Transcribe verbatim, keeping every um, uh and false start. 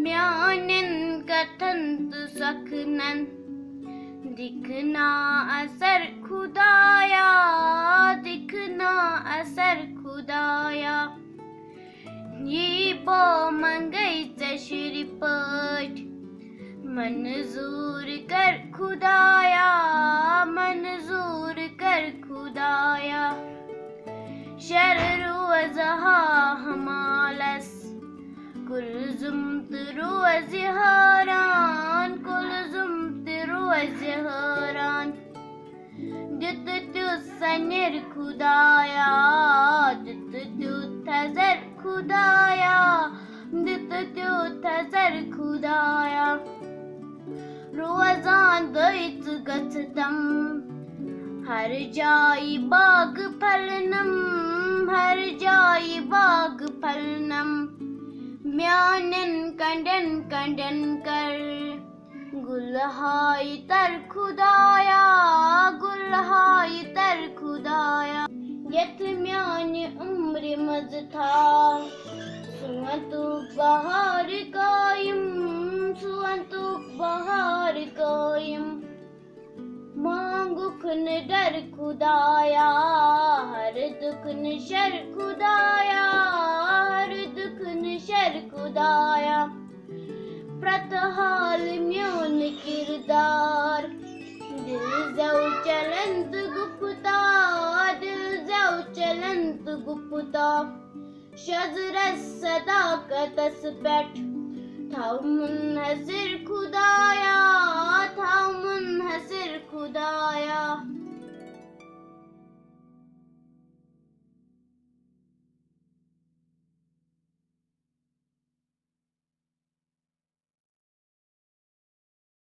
میانٮ۪ن کتھن تہٕ سۄکھنن دِکھ نا اثر خدایا، دِکھ نا اثر خدایا۔ یی بو منگے ژےٚ شُرۍ پٲٹھۍ، منظوٗر کر خدایا، منظوٗر کر خدایا۔ شر روزٕ ہا ہمالس، کُلزُم تہٕ روزِ حٲران، کُلزُم تہٕ روزِ حٲران۔ دیُت تیُتھ سنیر خدایا، دیُت تیُتھ تھزر خدایا، دیُت تیُتھ تھزر خدایا۔ روزان دٔے ژٕ گژھِ تم، ہر جایہِ باغ پھلنم، ہر جایہِ باغ پھلنم۔ میانٮ۪ن کنڈٮ۪ن کنڈٮ۪ن کر گُلہاے تر خدایا، گُلہاے تر خدایا۔ یتھ میانہِ عمرِ منٛز تھاو سونتُک بہار قٲیِم، سونتُک بہار قٲیِم۔ مانگُکھ نہٕ ڈر خدایا، ہر دُکھ نہٕ شر خدایا، ہر دُکھ نہٕ شر خدایا۔ پرٛٮ۪تھ حال میون کردار، دِل زٮ۪و چلن تہٕ گُپتا، دِل زٮ۪و چلن تہٕ گُپتا۔ شزرس صداقتس پٮ۪ٹھ تھاو منحصر خدایا،